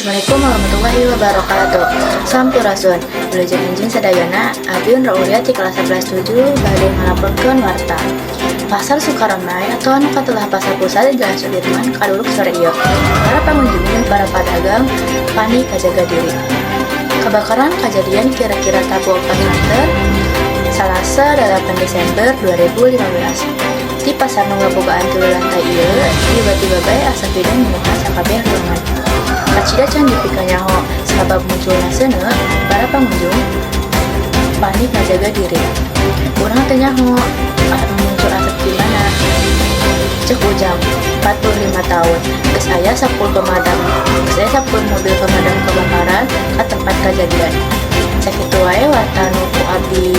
Assalamualaikum warahmatullahi wabarakatuh. Sampurasun. Wilujeng enjing sadayana, abdi Raulia ti kelas 11 7 bade ngalaporkeun warta. Pasar Sukaramai atau anu katelah Pasar Pusat di Jalan Sudirman kaduluk sore ieu. Para pengunjung dan para pedagang panik kajaga diri. Kebakaran kejadian kira-kira tabuh 4 meter Salasa 8 Desember 2015. Di pasar nu ngabogaan tilu lantai ieu, tiba-tiba bae asap hideung nyemuhan sakabeh ruangan. Kacida can dipikanyaho sabab munculna seuneu, para pengunjung panik ngajaga diri. "Urang teu nyaho muncul asap di mana," cek Ujang, 45 tahun. Geus aya 10 pemadam, geus aya 10 mobil pemadam kebakaran ke tempat kejadian. Sakitu wae warta nu ku abdi.